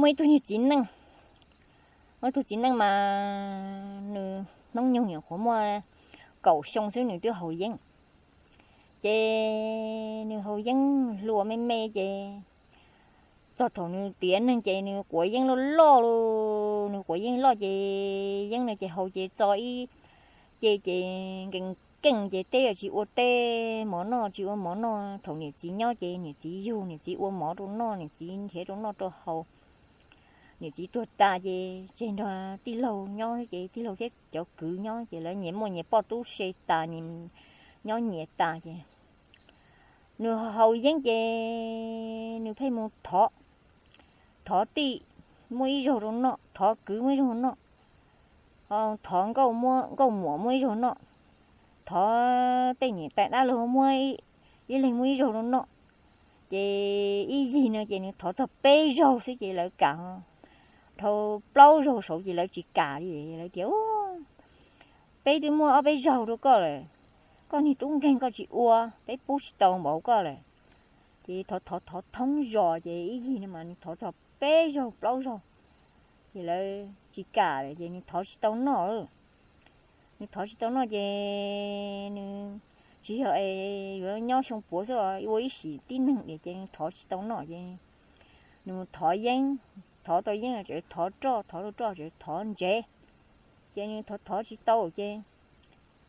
Ib tug niag txiv neej, muaj ib tug txiv neej mas nws hnub nyoog nyuam qhuav muaj kaum xyoo xwb nws twb haus yeeb. Ces nws haus yeeb hluas me me ces txog thaum nws tiav neeg ces nws quav yeeb loj loj li, nws quav yeeb loj ces yeeb no ces haus ces txo ib ce ces nkees keej ces teb tsis ua teb, mov noj tsis ua mov noj. Thaum niam txiv nyob ces niam txiv yug, niam txiv ua mov rau noj, niam txiv nrhiav rau noj rau haus, niam txiv tuag tas ces tseg nrog tij laug nyob ces tij laug thiab cov kwv nyob ces lawv nyias muaj nyias poj tub se tas, nyias nyob nyias tas ces nws haus yeeb ces nws pheej mus thov, thov tij muaj ib zaug rau noj, thov kwv muaj ib zaug noj, thov nkauj muam muaj ib zaug noj, thov tej niam tais dab laug muaj ib leeg muaj ib zaug rau noj. Ces ib yig no ces nws thov txog peb zaug xwb ces lawv kam, dhau plaub zaug saud ces lawv tsis kam li, lawv tias peb twb muaj ob peb zaug rau koj lawm, koj niag tub nkeeg koj tsis ua, peb pub tsis tau npaum koj lawm. Ces thov thov thov thoob zos ces ib yig no mas nws thov txog peb zaug plaub zaug ces lawv tsis kam lawm ces nws thov tsis tau noj. Nws thov tsis tau noj ces nws tsis yog es yuav nyob xyoo puav xwb, ua ib sim tib neeg diam ces nws thov tsis tau noj ces nws mus thov yeeb, thov tau yeeb los tseem thov roj, thov tau roj tseem thov ntsev. Ces nws thov thov tsis tau ces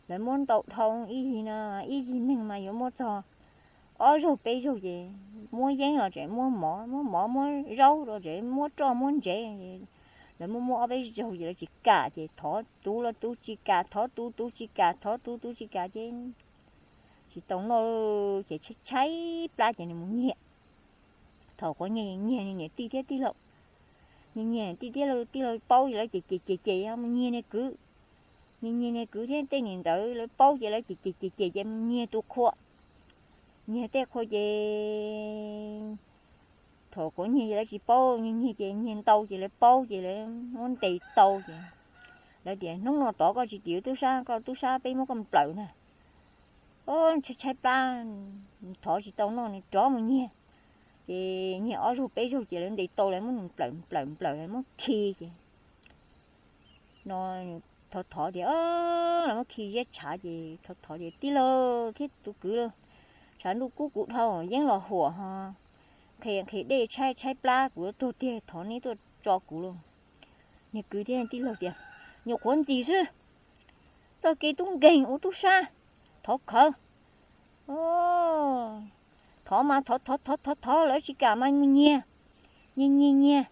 lawv muab ntau dhau, ib yig no, ib yig neeg mas yuav muab txog ob zaug peb zaug ces muab yeeb los tseem muab mov, muab mov muab zaub los tseem muab roj muab ntsev. Lawv muab muab ob peb zaug ces lawv tsis kam ces thov tus los tus tsis kam, thov tus tus tsis kam, thov tus tus tsis kam ces tsis tau noj ces tshaib tshaib plab ces nws mus nyiag. Thaum qhuav nyiag nyiag nws niam tij thiab tij laug, nyiag nyiag tij thiab tij laug paub ces lawv cem cem cem ces mus nyiag niag kwv, nyiag nyiag niag kwv thiab tej niam ntxawm lawv paub ces lawv cem cem cem cem ces mus nyiag tus qhua, nyiag tej qhua ces thaum qhuav nyiag ces lawv tsis paub, nyiag nyiag ces nyiag ntau ces lawv paub ces lawv muab ntes tau ces lawv tias hnub no tod koj tsis tim tub sab, koj tub sab peb muab koj nplawm na. Tshaib tshaib plab, thov tsis tau noj nws rov mus nyiag. Ces nyiag ob zaug peb zaug ces lawv ntes tau lawv muab nws nplawm nplawm nplawm lawv muab khi ces no thov thov tias lawv muab khi ziab tshav ces thov thov tias tij laug thiab tus kwv, tshav ntuj kub kuv dhau yeeb los huam ho nqhis nqhis dej tshaib tshaib plab kuv yuav tuag tiag, thov neb tuaj tso kuv lauj. Niag kwv thiab tij laug tias nyuam qhuav ntxim xwb, txoj kev tub nkeeg ua tub sab, thov khawv. Thov mas thov thov thov thov thov lawv tsis kam mas mus nyiag, nyiag nyiag nyiag.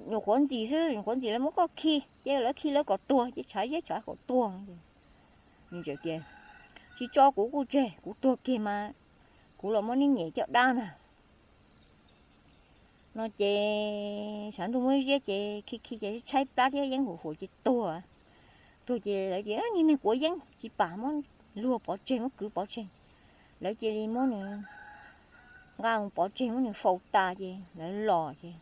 Nyuam qhuav ntxim xwb, nyuam qhuav ntxim lawv muab koj khi ces lawv khi lawv kom tuag ces tshav ziab tshav kom tuag. Nws tias tsis tso kuv kuj tseg, kuv tuag kiag mas kuv los muab neb nyem coj dab na. No ces tshav ntuj muab ziab ces khi khi ces tshaib plab thiab yeeb huam huam ces tuag. Tuag ces lawv tias niag neeg quav yeeb tsis pam, muab luag pov tseg, muab kwv pov tseg. Lawv cia li muab nws nqa mus pov tseg, muab nws faus tas ces lawv los ces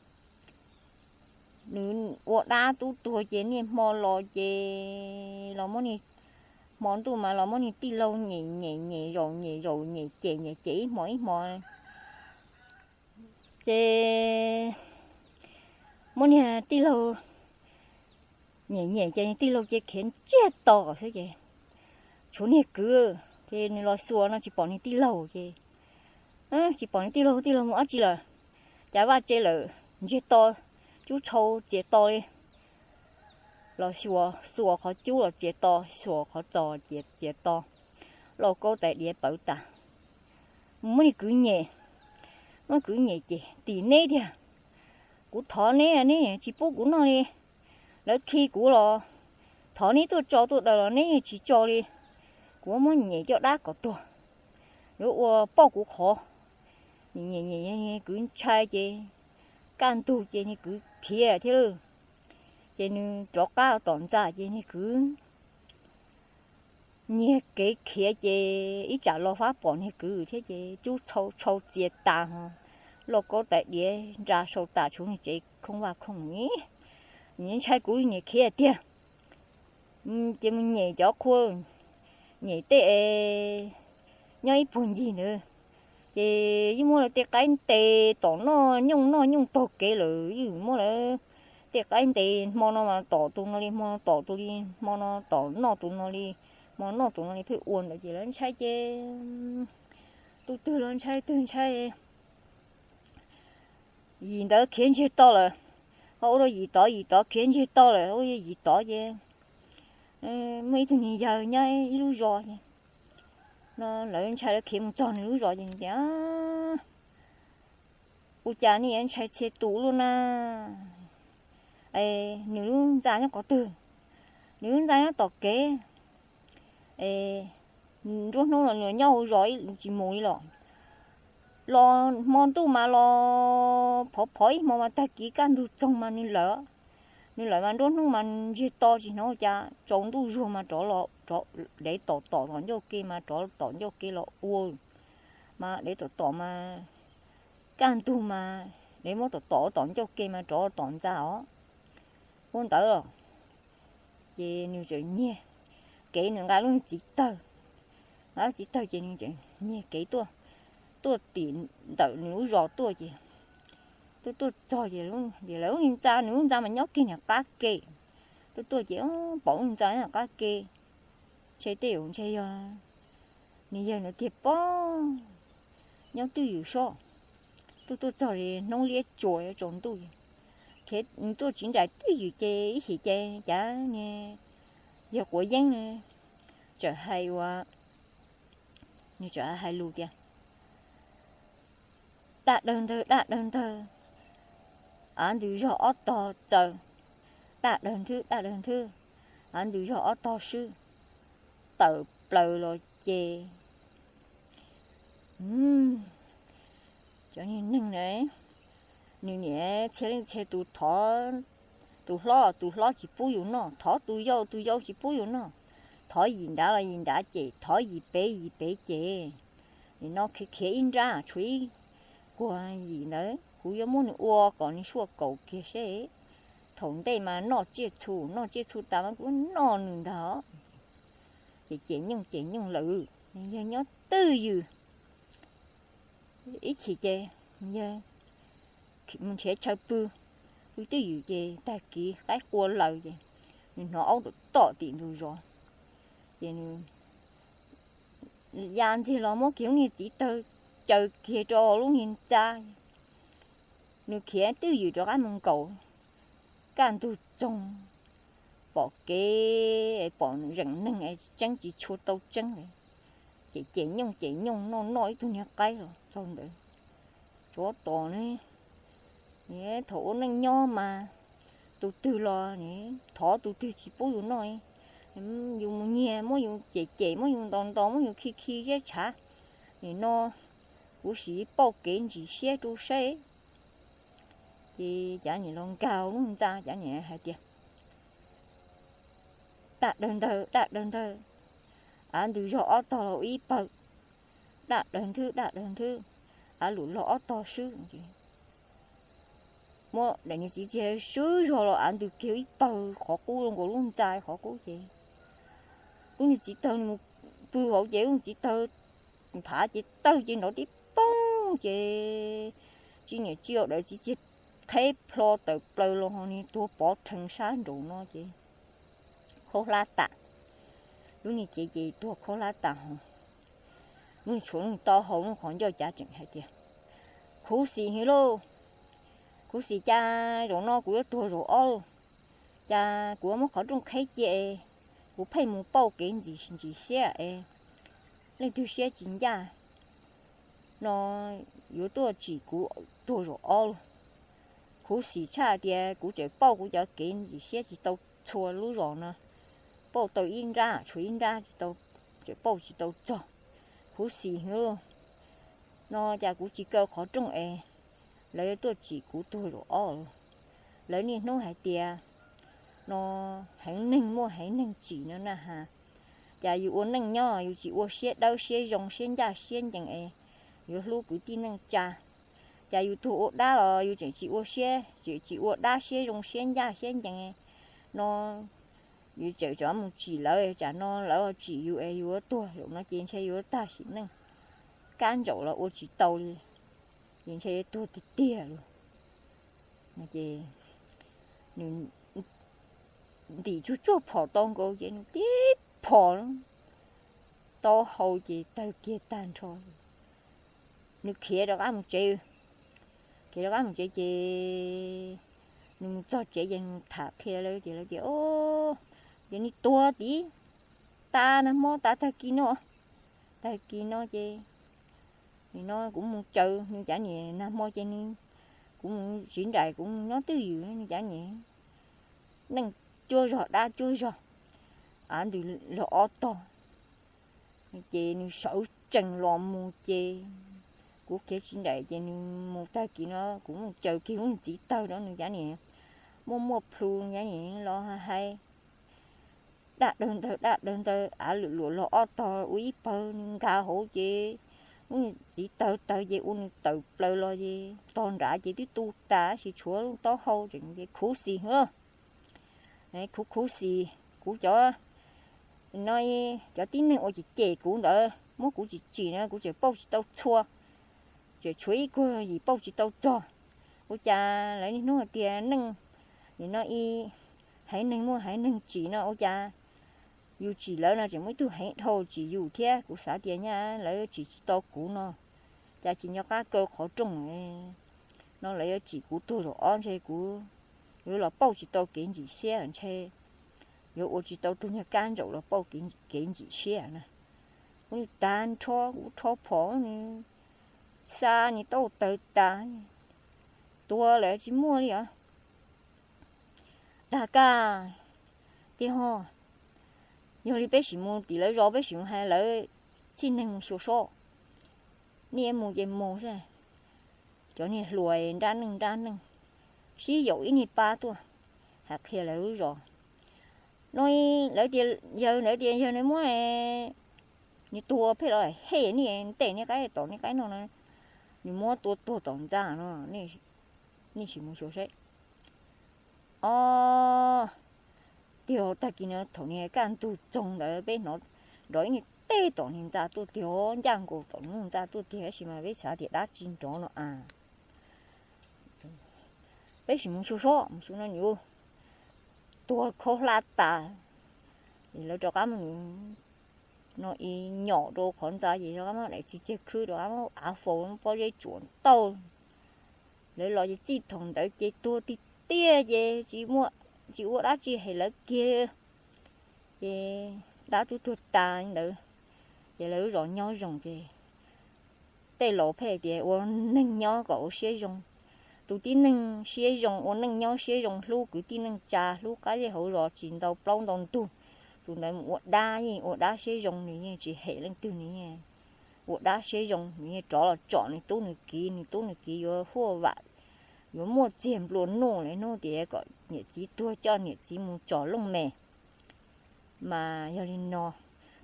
nws ua dab tub tuag ces niaj hmo los ces los muab niag, hmo ntuj mas los muab niag tij laug nyem nyem nyem zaum nyem zaum nyem cem nyem cem ib hmo ib hmo. Ces muab niag tij laug nyem nyem ces niag tij laug cia khiav ntsiag to xwb ces tshuav niag kwv ces nws los xuas no tsis pom niag tij laug ces tsis pom niag tij laug, tij laug mus dab tsi lawm, cas vaj tse lawm, ntsiag to, cub tshau txias to li. Los xuas xuas qhov cub los txias to, xuas qhov txos txias to, lauj kaub tais diav pawv tas. Mus muab niag kwv nyem, muab kwv nyem ces tim neb tiag, kuv thov neb neb tsis pub kuv noj li. Lawv khi kuv los thov neb tuaj tso tuaj daws los neb yeej tsis tso li. Kuv muab nyem coj dab kom tuag, yuav ua pauj kuv qhov. Nyem nyem nyem kwv ntshai ces kaj ntug ces niag kwv khiav thiab lawm. Ces nws rov qab tom ntxa ces niag kwv nyiag kev khiav ces ib tsam los fab pom niag kwv thiab ces cub tshau tshau txias tas ho, lauj kaub tais diav nra sau tas tshuav niag tsev khooj vaj khooj. Nws ntshai kuv niam khiav tiag, ces mus nyem cov qhua, nyem tej nyob ib puag ncig ntawd, Ces yeej muab lawv tej qaib ntes tom noj nyooj noj nyooj taug kev lawm, yeej muab lawv tej qaib ntes hmo no mas tom tus no li, hmo no tom tus li, hmo no tom noj tus no li, hmo noj tus no li, pheej ua ntawd ces lawv ntshai ces tus twg los ntshai twg ntshai. Yim ntawd khiav ntsiag to lawm, ho ua rau yim tod, yim tod khiav ntsiag to lawm, ua yim tod ces muaj ib tug niag yawg nyob ib lub zos ces no lawv ntshai lawv khiav mus txog nws lub zos ces tias, ua cas nej yuav ntshai txhia tus luaj na? Nws lub ntxa nyob qhov twg? Nws lub ntxa nyob tom kev. Nruab hnub los nws nyob hauv zos tsis mus li los. Los hmo ntuj mas los phov phov ib hmo mas tag kis kaj ntug txoog mas nws lawm. Nws lawm mas nruab hnub mas ntsiag to tsis hnov cas, tsaus ntuj zuag mas rov los, dev tom tom tom ncauj ke mas rov tom ncauj ke los ua, mas dev tom tom mas kaj ntug mas dev muab tom tom tom ncauj ke mas rov tom ntxa os. Ua ntawd los ces nws txawm nyiag kev, nws nqa lub txiv tawg, nqa lub txiv tawg ces nws txawm nyiag kev tuaj, tuaj tim ntawm nws lub zos tuaj ces tuaj tuaj txog ces lawv lub ntxa, nws lub ntxa mas nyob kiag niag qab ke. Tuaj tuaj ces pom lub ntxa niag qab ke, ntshe tej zaum ntshe yog nws yawg nws tiag pob, nyob twj ywm soj. Tuaj tuaj txog li hnub liab tsuas tsaus ntuj, khiav tuaj tsis nraim twj ywm ces ib chim ces cav niag yawg quav yeeb txawm hais ua, nws txawm hais lus tias, daj dawg ntawg, daj dawg ntawg, av ntws zog ob tog txaws, daj dawg nthwb, daj dawg nthwb, av ntws zog ob tog swb, tawm plaws los ces cov niag neeg na, nws niam txhia leej txhia tus thov, tus hlob tus hlob tsis pub yus noj, thov tus yau tus yau tsis pub yus noj, thov yim nrad los yim nrad cem, thov yim pem yim pem cem. Nim no khiav khiav ib nrab tshuav ib kuag yim ntawd, kuv yuav muab nws ua kom nws suaj kaum kiag seb. Thaum ntej mas noj tsiaj txhu, noj tsiaj txhu tas mas kuv noj nws ntag. Ces cem nyooj cem nyooj lawm, yawg nyob twj ywm ib chim ces yawg mus nrhiav chaw pw, pw twj ywm ces tag kis qaib qua lawm ces nws hnov aub tom tom tim ntug zos ces nws ya ntxiag los muab kiag lub niag txiv tawg caws kiag rau lub niag ntxa. Nws khiav twj ywm rov qab mus nkaum, kaj ntug txoog, pom kev pom zeem neeg es tseeb tsis tshua tau tseeb li, ces cem nyooj cem nyooj noj noj ib tug niag qaib los txog ntawd. Tsov tom ne, thaum ua neej nyob mas tus twg los thov tus twg tsis pub yus noj, yus mus nyiag muab yus cem cem, muab yus ntaus ntaus, muab yus khi khi ziab tshav. Nim no kuv sim pauj kev ntsim siab rau saib. Ces cav nim los nkag lub ntxa, cav nim hais tias, daj dawg ntawg, daj dawg ntawg, av ntws zog ob tog los ib pawg, daj dawg nthwb, daj dawg nthwb, av lum log ob tog swb. Muab daim niag txiv txiag swb zog los av ntws kiag ib pawg qhov qub zoo nkaus lub ntxa qhov qub ces lub niag txiv tawg nws mus pw hauv ces lub niag txiv tawg phav ces tawg ces nrov tib poog ces tsis niam tsis au daim txiv txiag qheb plho tawm plaws los ho niag tuag pov rhees sab nraud no ces khaub hlab tas. Lub niag cev ces tuag khaub hlab tas ho, lub niag tshuav lub niag taub hau lub qhov ncauj cav tseem hais tias, khuv xim heev lauj, khuv xim cas zaum no kuv yuav tuag zaum ob lauj, cas kuv yuav muab qhov rooj qheb cia es kuv pheej mus pauj kev ntsim siab es leej twg siab tsis ncaj no yuav tuaj tsim kuv tuag zaum ob lauj. Khuv xim tshaj tias kuv tseem pauj kuv cov kev ntsim siab tsis tau txhua lub zos no, pauj tau ib nrab tshuav ib nrab tsis tau, tseem pauj tsis tau txog. Khuv xim heev lauj, no cas kuv tsis kaw qhov rooj es lawv yuav tuaj tsim kuv tuag zaum ob lauj. Lawv niaj hnub hais tias no heev neeg muaj heev neeg tsim no na has. Cas yus ua neej nyob yus tsis ua siab dawb siab zoo siab ncaj siab ncees es yuav hlub kwv tij neej tsa. Cas yus tuag ua dab los yus tseem tsis ua siab, tseem tsis ua dab siab zoo siab ncaj siab ncees no, yus tseem rov mus tsim lawv, tsam no lawv tsim yus es yus yuav tuag zaum no ces ntshe yus yuav tag sim neej. kab ntsaum los ua tsis tau li, ces ntshe tuag tiag tiag lawm. Ces nws ntim tsuag tsuag phom tau nkaus ces nws tib phom taub hau ces tawg kiag tag nrho. Nws khiav rov qab mus tsev, khiav rov qab mus tsev ces nws mus txog tsev ces nws tham qhia lawv tias, lawv tias, o, yog nws tuag tid, tas nag hmo tas tag kis no, tag kis no ces nim no kuv mus caw nws cav niam nag hmo ces nws, kuv mus tsis nraim kuv mus nyob twj ywm nws cav niam neej cuaj zog dab cuaj zog, av ntws los ob tog. Ces nws sawv tsees los mus ces kuv khiav tsis nraim ces nws mus tag kis no kuv mus caw kiag lub txiv tawg no nws cav niam muaj muaj plhu cav niam los hais daj dawg ntawg daj dawg ntawg av lwm luam los ob tog ua ib pawg nws nkag hauv ces lub txiv tawg tawg ces ua nws tawm plaws los ces tog nrad ces twb tu tas sis tshuav lub taub hau tseem ces khuv xim hlo. Khuv khuv xim kuv cov no, cov tib neeg uas cem cem kuv ntawd muab kuv tsim tsim no kuv tseem pauj tsis tau txhua, tseem tshuav ib kuag yim pauj tsis tau txog. Ua cas lawv niaj hnub hais tias neej, nim no ib haiv neeg muaj haiv neeg tsim no ua cas yus tsim lawv no tseem muaj ib tug heev dhau tsim yus thiab. Kuv xav tias nyaj lawv tsim tsis tau kuv no, cas tsis nco qab kaw qhov rooj no lawv yuav tsim kuv tuag zaum ob ntshe kuv yuav los pauj tsis tau kev ntsim siab ntshe yuav ua tsis tau tug nyuag kab ntsaum los pauj kev ntsim siab na. Kuv nim tag nrho kuv rho phom nws xa nws tau tawg tas, tuag lawm tsis muaj li os. Dag kaj tiag ho, yog li peb sim mus tim lawv zos peb sim mus hais lawv txhij neeg mus xyuas sob, nej mus ces mus xwb. Cov niag hluas nrab neej nrab neej sib yaum ib niag pab tuaj hais qhia lawv lub zos no, lawv tias yawg, lawv tias yawg nws muab nws tua phem los hej niaj tej niaj qaib tom niaj qaib no na, nws muab tua tuag tom ntxa no, nej sim mus xyuas saib. Ob, tiag tag kis no thaum niag kaj ntug txoog ntawd peb hnov nrov ib niag tej tom niag ntxa tuaj tiag, ncaj nkaus tom niag ntxa tuaj tiag tab sis mas peb xav tias dab tsi nrov no a. Peb sim mus xyuas sob, mus xyuas no nws tuag khaub hlab tas, es lawv rov qab mus no ib nyom rau qhov ntxa ces rov qab muab daim txiag txiag khwb rov qab muab av faus muab pob zeb tsuam ntau. Lawv los ces txij thaum ntawd ces tuag tiag tiag ces tsis ua dab tsi hem lawv kiag. Ces dab twb tuag tas li ntawd, ces lawv lub zos nyob zoo ces tej laus pheej tias ua neeg nyob kom ua siab zoo. Tus tib neeg siab zoo ua neej nyob siab zoo hlub kwv tij neej tsa hlub qab zej hauv zos tsis ntau plaub ntau ntug. Tus ntawd mus ua dab yeej ua dab siab zoo nws yeej tsis hem leej twg nws yeej ua dab siab zoo nws yeej rov los tsom nws tub nws kiv nws tub nws kiv yuav huaj vam yuav muaj txiag nplua nuj li hnub tias kom niam txiv tuag coj niam txiv mus tsom looj mem. Mas yog li no,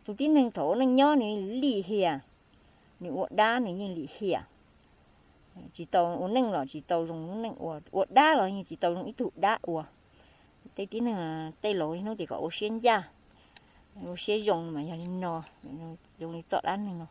tus tib neeg thaum ua neej nyob nws lim hiam, nws ua dab nws yeej lim hiam. Tsis tau ua neej los tsis tau zoo lub neej ua, ua dab los yeej tsis tau zoo ib tug dab ua. Tej tib neeg tej laus hnub tias kom ua siab ncaj, ua siab zoo mas yog li no, zoo li txoj dab neeg no.